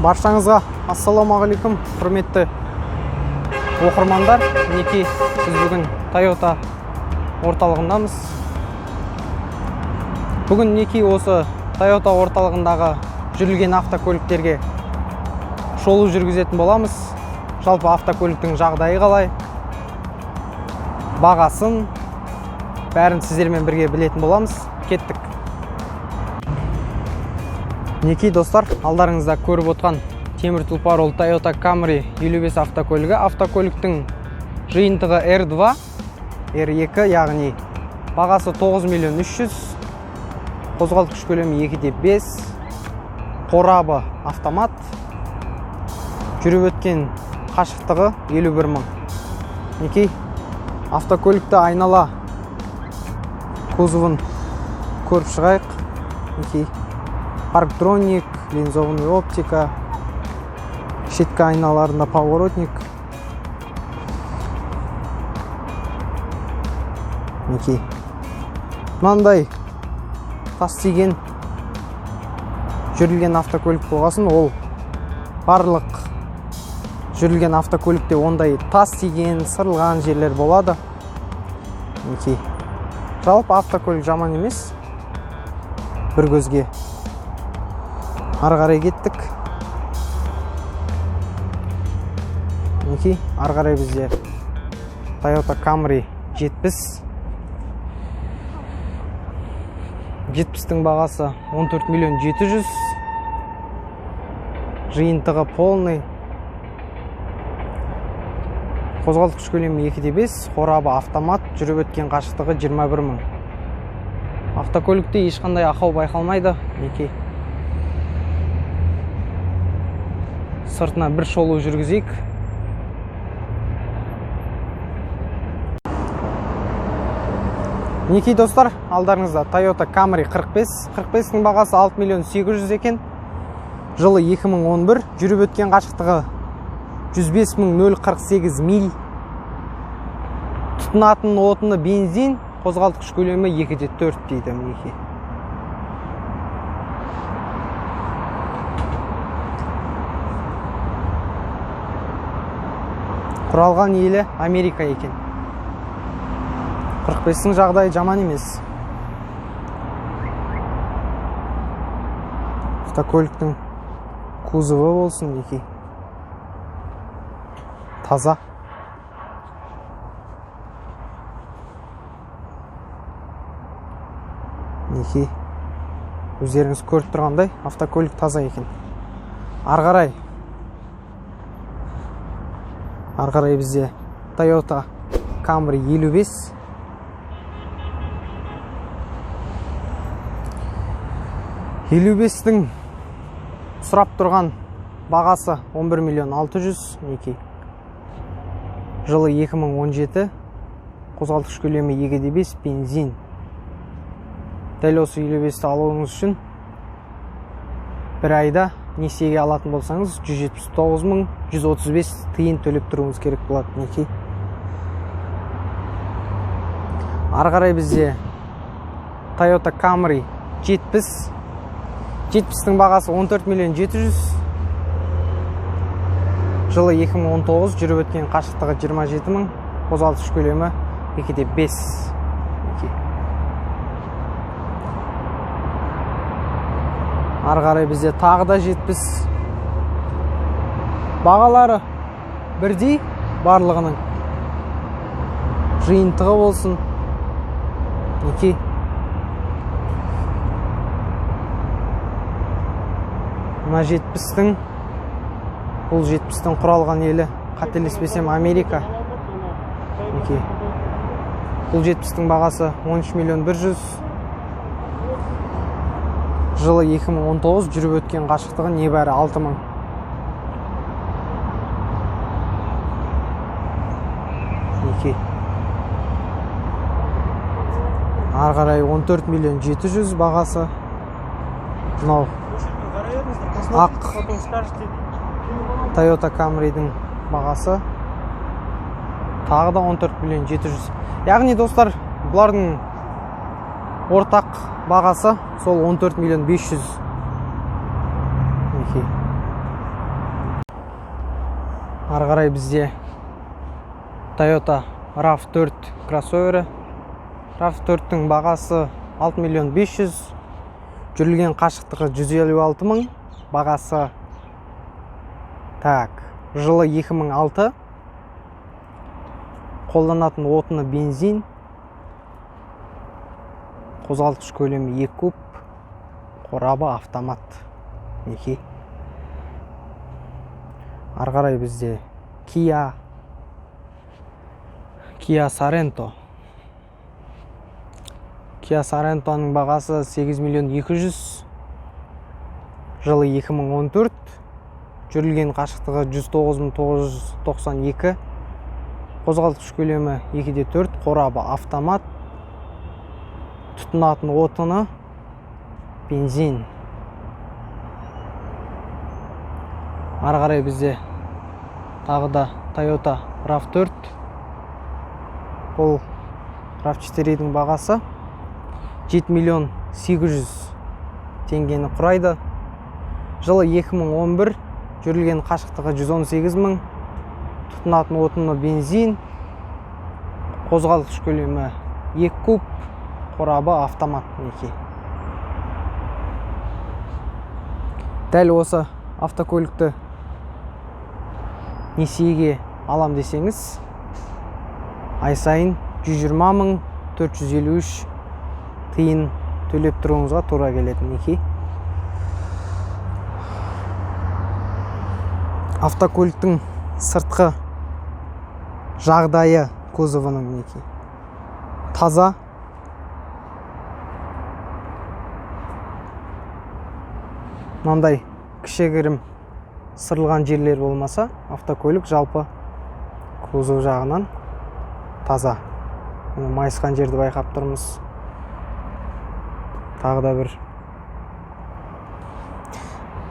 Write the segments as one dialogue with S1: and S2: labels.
S1: Баршаңызға ассалаумағалейкум, құрметті оқырмандар. Мінекей, біз бүгін Toyota орталығындамыз. Бүгін мінекей осы Toyota орталығындағы жүрілген автокөліктерге шолу жүргізетін боламыз. Жалпы автокөліктің жағдайы қалай, бағасын, бәрін сіздермен бірге білетін боламыз. Кеттік. Мінекей достар, алдарыңызда көріп отқан темір тұлпар ол Toyota Camry 55 автокөлігі. Автокөліктің жиынтығы R2, R2, яғни бағасы 9 миллион 300, қозғалтқыш көлемі 2,5, қорабы автомат, жүріп өткен қашықтығы 51 мың. Мінекей, автокөлікті айнала кузовын көріп шығайық. Мінекей, парктроник, линзованный оптика, шеткі айналарында поворотник. Мінекей, мынандай тас тиген жүрілген автокөлік болғасын, ол барлық жүрілген автокөлікте ондай тас тиген, сырылған жерлер болады. Мінекей, жалпы автокөлік жаман емес бір көзге. Ары қарай кеттік. Мінекей, ары қарай бізде Toyota Camry 70. 70-тің бағасы 14 миллион 700. Жиынтығы полный. Қозғалтқыш көлемі 2,5, қорабы автомат, жүріп өткен қашықтығы 21 мың. Автокөлікте ешқандай ақау байқалмайды. Мінекей, сыртына бір шолу жүргізейік. Мінекей достар, алдарыңызда Toyota Camry 45. 45-тің бағасы 6 миллион 800 екен. Жылы 2011, жүріп өткен қашықтығы 105 мың нөл қырық сегіз миль. Тұтынатын отыны бензин, қозғалтқыш көлемі 2,4 дейді мінекей. Құралған елі Америка екен. 45-тің жағдайы жаман емес. Автокөліктің кузовы болсын мінекей. Таза. Мінекей, өздеріңіз көріп тұрғандай автокөлік таза екен. Ары қарай. Ары қарай бізде Toyota Camry 55. Елу бестің сұрап тұрған бағасы 11 миллион 600, мінекей. Жылы 2017, қозғалтқыш көлемі 2,5, бензин. Дәл осы елу бесті алуыңыз үшін бір айда несиеге алатын болсаңыз 179 мың 135 тиын төлеп тұруыңыз керек болады мінекей. Ары қарай бізде Toyota Camry 70. 70-тің бағасы 14 миллион 700. Жылы 2019, жүріп өткен қашықтығы 27 мың, қозғалтқыш көлемі 2,5. Мінекей. Ары қарай бізде тағы да 70. Бағалары бірдей барлығының. Жиынтығы болсын. Мінекей. Мына 70-тің, бұл 70-тің құралған елі, қателеспесем, Америка. Мінекей. Бұл 70-тің бағасы 13 миллион 100. Жылы 2019, жүріп өткен қашықтығы небәрі 6 мың. Мінекей. Ары қарай 14 миллион 700 бағасы. Мынау ақ Toyota Camry'дің бағасы тағы да 14 миллион 700. Яғни достар, бұлардың ортақ бағасы сол 14 миллион 500. Мінекей. Ары қарай бізде Toyota RAV4 кроссовері. RAV4-тің бағасы 6 миллион 500, жүрілген қашықтығы 156 мың, бағасы так, жылы 2006, қолданатын отыны бензин, қозғалтқыш көлемі 2 куб, қорабы автомат. Мінекей. Ары қарай бізде Kia Sorento. Kia Sorento-ның бағасы 8 миллион 200, жылы 2014, жүрілген қашықтығы 109 992, қозғалтқыш көлемі 2,4, қорабы автомат, тұтынатын отыны бензин. Ары қарай бізде тағы да Toyota RAV4. Бұл RAV4-дің бағасы 7 миллион 800 теңгені құрайды. Жылы 2011, жүрілген қашықтығы 118 мың, тұтынатын отыны бензин, қозғалтқыш көлемі 2 куб, қорабы автомат. Мінекей. Дәл осы автокөлікті несиеге алам десеңіз, ай сайын 120 мың 453 тиын төлеп тұруыңызға тура келеді. Мінекей. Автокөліктің сыртқы жағдайы кузовының мінекей таза. Мынандай кішігірім сырылған жерлер болмаса, автокөлік жалпы кузов жағынан таза. Міне, майысқан жерді байқап тұрмыз. Тағы да бір.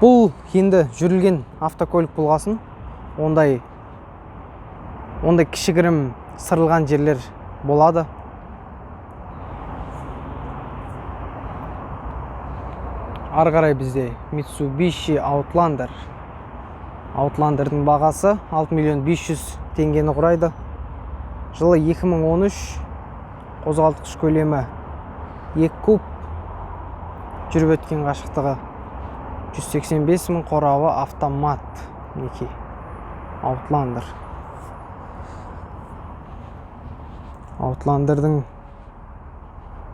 S1: Бұл енді жүрілген автокөлік болғасын, ондай кішігірім сырылған жерлер болады. Ары қарай бізде Mitsubishi Outlander. Outlander'дің бағасы 6 миллион 500 теңгені құрайды. Жылы 2013, қозғалтқыш көлемі 2 куб, жүріп өткен қашықтығы 185 мың, қорабы автомат. Мінекей Outlander. Outlander'дің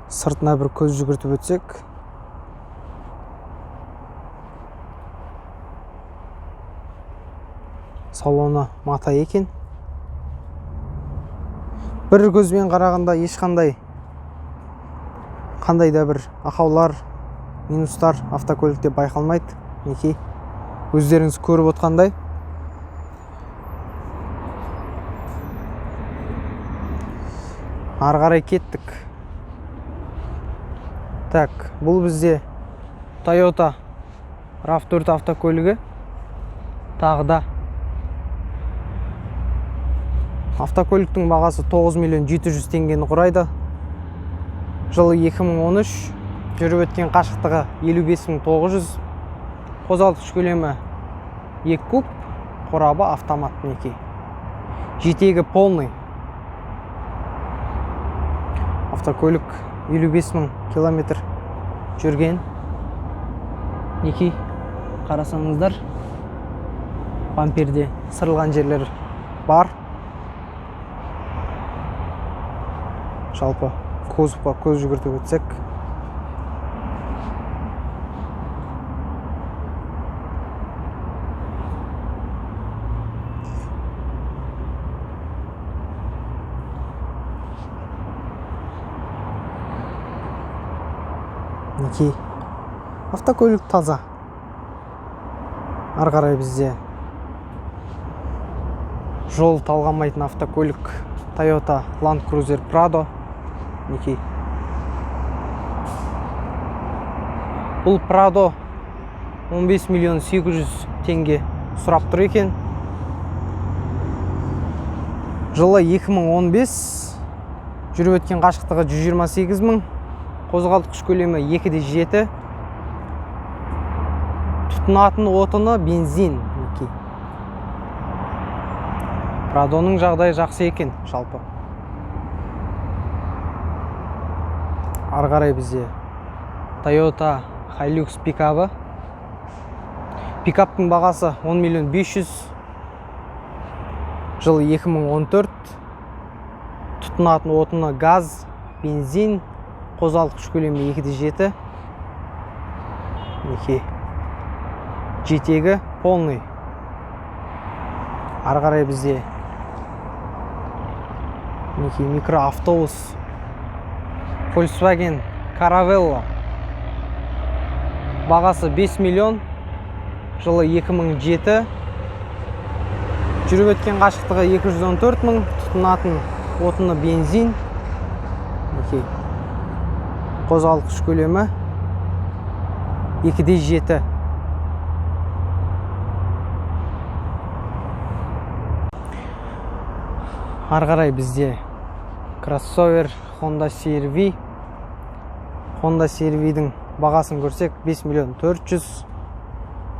S1: сыртына бір көз жүгіртіп өтсек, салоны мата екен. Бір көзбен қарағанда ешқандай қандай да бір ақаулар, минустар автокөлікте байқалмайды. Мінекей, өздеріңіз көріп отқандай. Ары қарай кеттік. Так, бұл бізде Toyota RAV4 автокөлігі. Тағы да автокөліктің бағасы 9 миллион 700 теңгені құрайды. Жылы 2013, жүріп өткен қашықтығы 55 900, қозғалтқыш көлемі 2 куб, қорабы автомат. Мінекей. Жетегі полный. Автокөлік 55 000 километр жүрген. Мінекей, қарасаңыздар, бамперде сырылған жерлер бар. Жалпы кузовқа көз жүгіртіп өтсек, мінекей, автокөлік таза. Ары қарай бізде жол талғамайтын автокөлік Toyota Land Cruiser Prado. Мінекей, бұл Prado 15 миллион 800 теңге сұрап тұр екен. Жылы 2015, жүріп өткен қашықтығы 128 мың, қозғалтқыш көлемі 2,7, тұтынатын отыны бензин. Мінекей. Прадоның жағдайы жақсы екен жалпы. Ары қарай бізде Toyota Hilux пикабы. Пикаптың бағасы 10 миллион 500, жылы 2014, тұтынатын отыны газ, бензин, қозғалтқыш көлемі 2,7. Мінекей, жетегі полный. Ары қарай бізде мінекей микроавтобус Volkswagen Caravella, бағасы 5 миллион, жылы 2007, жүріп өткен қашықтығы 214 мың, тұтынатын отыны бензин. Мінекей, қозғалтқыш көлемі 2,7. Ары қарай бізде кроссовер Honda CR-V. Honda CR-V-дің бағасын көрсек, 5 миллион 400,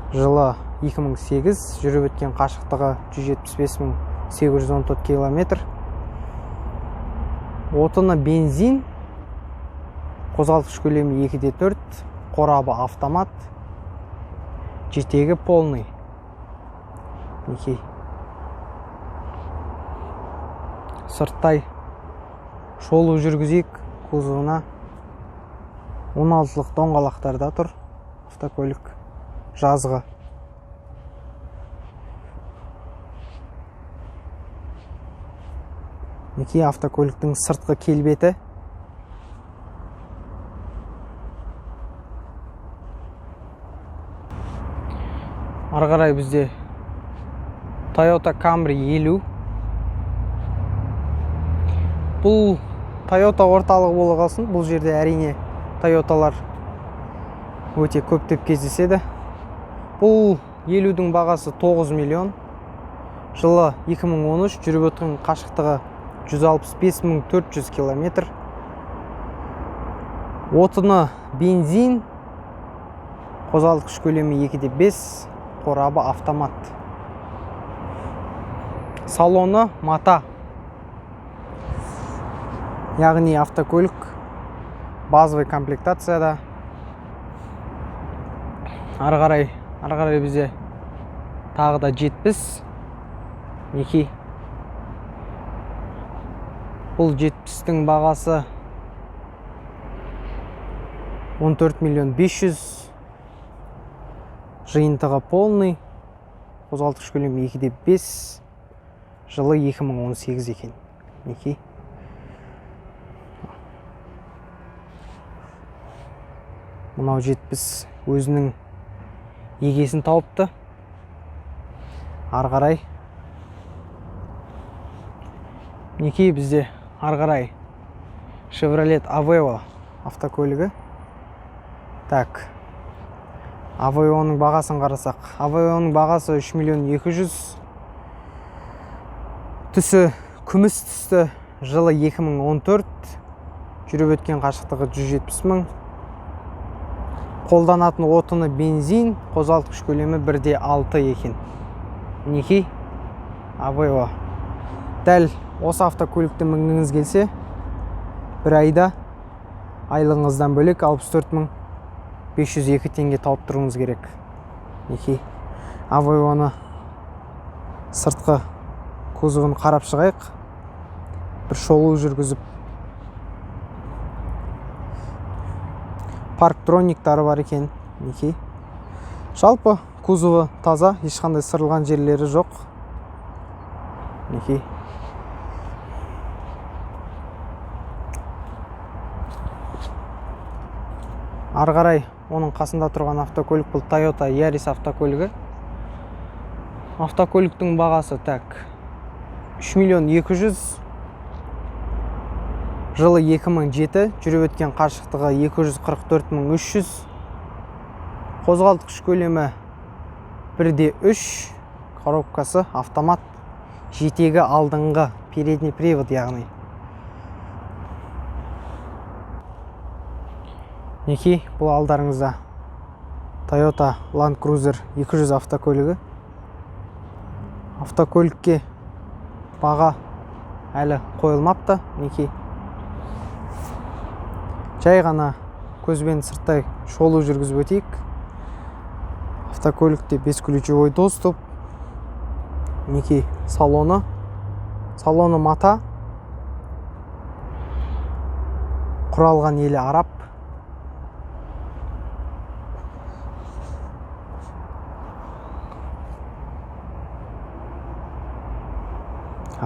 S1: жылы 2008, жүріп өткен қашықтығы 175 мың 814 километр, отыны бензин, қозғалтқыш көлемі 2,4, қорабы автомат, жетегі полный. Мінекей, сырттай шолу жүргізейік кузовына. 16-лық доңғалақтарда тұр автокөлік, жазғы. Мінекей, автокөліктің сыртқы келбеті. Ары қарай бізде Toyota Camry 50. Бұл Toyota орталығы бола қалсын. Бұл жерде әрине Toyotалар өте көптеп кездеседі. Бұл 50-дің бағасы 9 миллион. Жылы 2013, жүріп өткен қашықтығы 165 мың 400 километр. Отыны бензин, қозғалтқыш көлемі 2,5, қорабы автомат. Салоны мата. Яғни автокөлік базовый комплектацияда. Ары қарай бізде тағы да 70. Мінекей, бұл 70-тің бағасы 14 миллион 500, жиынтығы полный, қозғалтқыш көлемі 2,5, жылы 2018 екен. Мінекей, мынау 70 өзінің егесін тауыпты. Ары қарай мінекей бізде ары қарай Chevrolet Aveo автокөлігі. Так, Aveo'ның бағасын қарасақ, Aveo'ның бағасы 3 миллион 200, түсі күміс түсті, жылы 2014, жүріп өткен қашықтығы 170 мың, қолданатын отыны бензин, қозғалтқыш көлемі 1,6 екен. Мінекей, Aveo. Дәл осы автокөлікті мінгіңіз келсе, бір айда айлығыңыздан бөлек 64 502 теңге тауып тұруыңыз керек. Мінекей, Aveo'ны сыртқы кузовын қарап шығайық, бір шолу жүргізіп. Парктрониктары бар екен. Мінекей, жалпы кузовы таза, ешқандай сырылған жерлері жоқ. Мінекей, ары қарай оның қасында тұрған автокөлік бұл Toyota Yaris автокөлігі. Автокөліктің бағасы так 3 миллион 200, жылы 2007, жүріп өткен қашықтығы 244 мың 300, қозғалтқыш көлемі 1,3, коробкасы автомат, жетегі алдыңғы, передний привод яғни. Мінекей, бұл алдарыңызда Toyota Land Cruiser 200 автокөлігі. Автокөлікке Баға әлі қойылмапты. Мінекей, жай ғана көзбен сырттай шолу жүргізіп өтейік. Автокөлікте бесключевой доступ. Мінекей, салоны. Салоны мата. Құралған елі араб.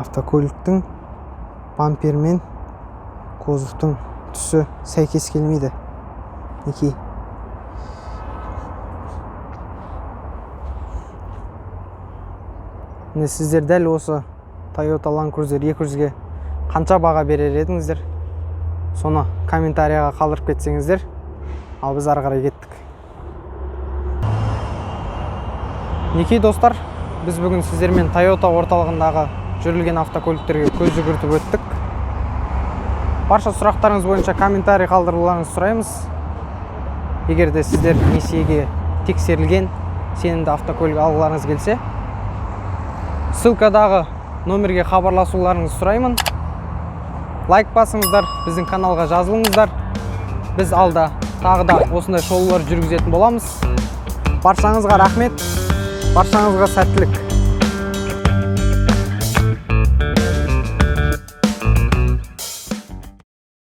S1: Автокөліктің бампер мен кузовтың түсі сәйкес келмейді. Мінекей. Міне, сіздер дәл осы Toyota Land Cruiser 200-ге қанша баға берер едіңіздер? Соны комментарияға қалдырып кетсеңіздер. Ал біз ары қарай кеттік. Мінекей, достар, біз бүгін сіздермен Toyota орталығындағы жүрілген автокөліктерге көз жүгіртіп өттік. Барша сұрақтарыңыз бойынша комментарий қалдыруларыңызды сұраймыз. Егер де сіздер несиеге тексерілген сенімді автокөлік алғыларыңыз келсе, ссылкадағы номерге хабарласуларыңызды сұраймын. Лайк басыңыздар, біздің каналға жазылыңыздар. Біз алда тағы да осындай шолулар жүргізетін боламыз. Баршаңызға рахмет, баршаңызға сәттілік.